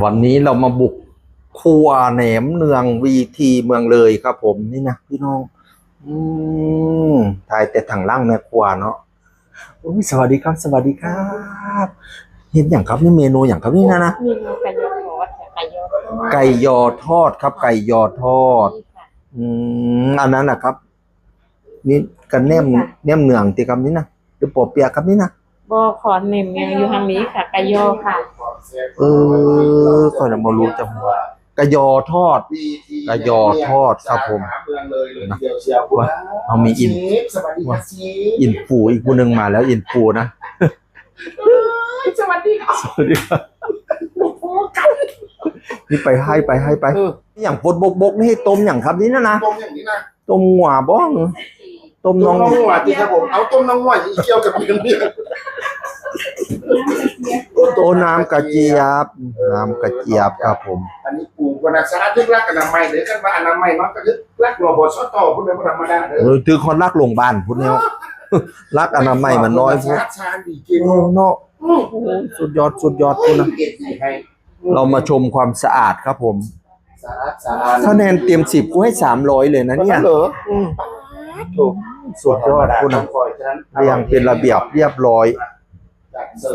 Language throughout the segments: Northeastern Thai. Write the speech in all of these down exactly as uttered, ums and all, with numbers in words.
วันนี้เรามาบุกครัวแหนมเนือง วีที เมืองเลยครับผม นี่นะพี่น้อง อืมถ่ายแต่ทางหลังแม่ครัวเนาะ อุ๊ย สวัสดีครับ สวัสดีครับ เห็นอย่างครับนี่ เมนูอย่างครับนี่นะนะ เมนูไก่ยอทอดค่ะไก่ยอทอด ไก่ยอทอดครับ ไก่ยอทอด นี่ค่ะ อืมอันนั้นนะครับ นี่กันแหนม นี่ค่ะ แหนมเนืองติครับนี่นะ หรือปอเปียะครับนี่นะ บอขอนเน้นยังอยู่ทางนี้ค่ะไก่ยอค่ะ เออก่อนมารู้จังกะยอทอด กะยอทอดครับผม เมืองเลยเลยทีเดียวเชียว ว่าเอามีอิน สวัสดีครับซี อินฟูอีกผู้หนึ่งมาแล้ว อินฟูนะ สวัสดีครับ สวัสดีครับ โอ้โหกัน นี่ไปให้ไปให้ไป เออ อย่างปดบกบกนี่ต้มอย่างครับนี่นะนะ ต้มอย่างนี้นะ ต้มงัวบ้อง ต้ม ต้ น้ ม อง น้องหวานที่ครับผมเอาต้มน้องหวานอีกเกี่ยวกับเรื่องนี้ โอ้น้ำกระเจี๊ยบ น้ำกระเจี๊ยบครับผม อันนี้ปูก็นะสะอาดลึกลักอนามัยเลยกันว่าอนามัยเนาะก็ลึกลักรอพอสตอพูดเลยว่าธรรมดาเลย เออถือคนรักโรงพยาบาลพุทธเนี่ยรักอนามัยมันน้อยพุทธ สะอาดสะอาดดีกิน เออเนาะโอ้โหสุดยอดสุดยอดพุทธนะ เก็บดีให้ เรามาชมความสะอาดครับผม สะอาดสะอาด คะแนนเต็มสิบกูให้สามร้อยเลยนะเนี่ย เหรอ อืม ถูก สุดยอดพุทธนะ คอยฉะนั้น เรียงเป็นระเบียบเรียบร้อย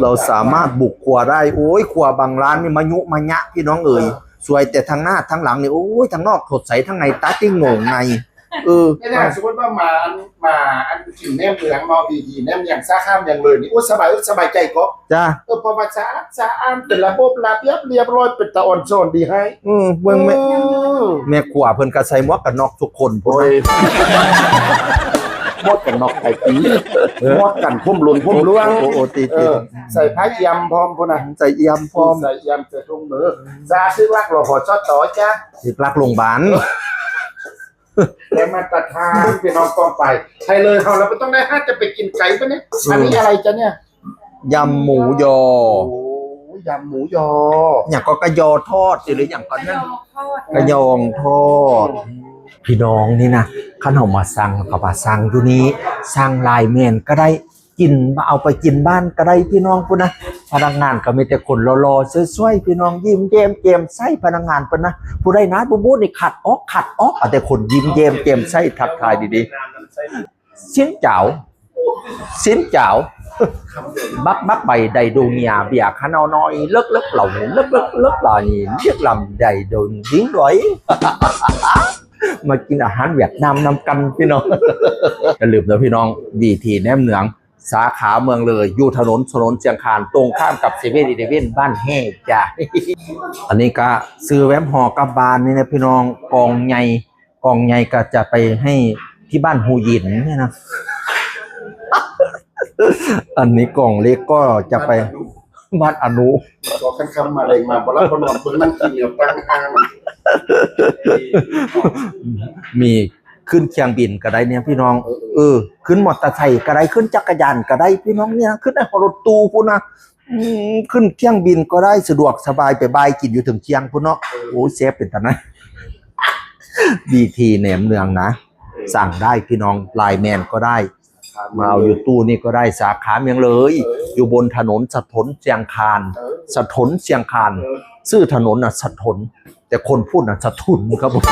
เราสามารถบุกครัวได้ โอ้ยครัวบางร้านนี่มายุมายะพี่น้องเอ๋ยสวยแต่ทางหน้าทางหลังนี่โอ้ยทางนอกสดใสทางในตาติ่งโหน่งในเออ ไม่ได้สมมติว่ามามาอันกินแหนมเหลืองมาดีดีแหนมอย่างซาข้ามอย่างเลยนี่โอ้สบายสบายใจก็ จ้า เออเพราะว่าสะอาดสะอาดเป็นระบบระเบียบเรียบร้อยเป็นตาอ่อนสอนดีให้ อืมเบิ่งแม่ เออ แม่ครัวเพิ่นก็ใส่หมวกกันน็อกทุกคนพุทธ โอ้ยหมดกันนอกไก่ปีหมดกันพุ่มลุนพุ่มล่วง โอ้โหตี เอ ตี อใส่ผ้าเอี่ยมพร้อมพุ้นนะ ใส่เอี่ยมพร้อม ใส่เอี่ยมใส่ถุงมือสาธิตรักรอพอชอต่อจ้า สิรักโรงพยาบาล และมาตรฐานพี่น้องกองไปไทยเลยเขาเราไม่ต้องได้ห้าจะไปกินไก่ปะเนี่ยอันนี้อะไรจ๊ะเนี่ย ยำหมูยอ โอ้ยยำหมูยอ อย่างก็กะยอทอดสิหรืออย่างก็นั่นกะยองทอด พี่น้องนี่นะคันเฮามาสั่งก็มาสั่งอยู่นี่สั่งไลน์แมนก็ได้กินมาเอาไปกินบ้านก็ได้พี่น้องพุ้นนะพนักงานก็มีแต่คนหล่อๆสวยๆพี่น้องยิ้มแย้มแจ่มใสพนักงานพุ้นนะผู้ใดนะบูบูนี่ขัดออกขัดออกเอาแต่คนยิ้มแย้มแจ่มใสทักทายดีๆ สินเจ้า สินเจ้า บักบักใบใดดูเมียเบียร์ขะนาวน้อยเลิกเลิกเหล่าเลิกเลิกเลิกเหล่านี้เรียกลำใดโดนดิ้งร้อย มากินอาหารเวียดนามนำกันพี่น้อง อย่าลืมนะพี่น้อง วีทีแหนมเนือง สาขาเมืองเลย อยู่ถนนถนนเชียงคานตรงข้ามกับเซเว่นอีเลฟเว่นบ้านแห่จ้ะ อันนี้ก็ซื้อแวบห่อกลับบ้านนี่นะพี่น้องกองใหญ่ กองใหญ่ก็จะไปให้ที่บ้านฮูหยินเนี่ยนะ อันนี้กองเล็กก็จะไปบ้านอนุ ขอขั้นคำมาเลยมาบอกแล้วคนนอนเบิ่งนั่งกินเหนียวตั้งห้าง มีขึ้นเครื่องบินก็ได้เนี่ยพี่น้อง เออ ขึ้นมอเตอร์ไซค์ก็ได้ขึ้นจักรยานก็ได้พี่น้องเนี่ยขึ้นไอ้รถตู้พุ้นนะอืมขึ้นเครื่องบินก็ได้สะดวกสบายไปบายกินอยู่ถึงเที่ยงพุ้นเนาะโอ้ยแซ่บเป็นตานะ วีทีแหนมเนืองนะ สั่งได้พี่น้องไลน์แมนก็ได้ มาเอาอยู่ตู้นี่ก็ได้สาขาเมืองเลย อยู่บนถนนสะทนเชียงคาน สะทนเชียงคาน ชื่อถนนน่ะสะทน แต่คนพูดน่ะสะทุนครับผม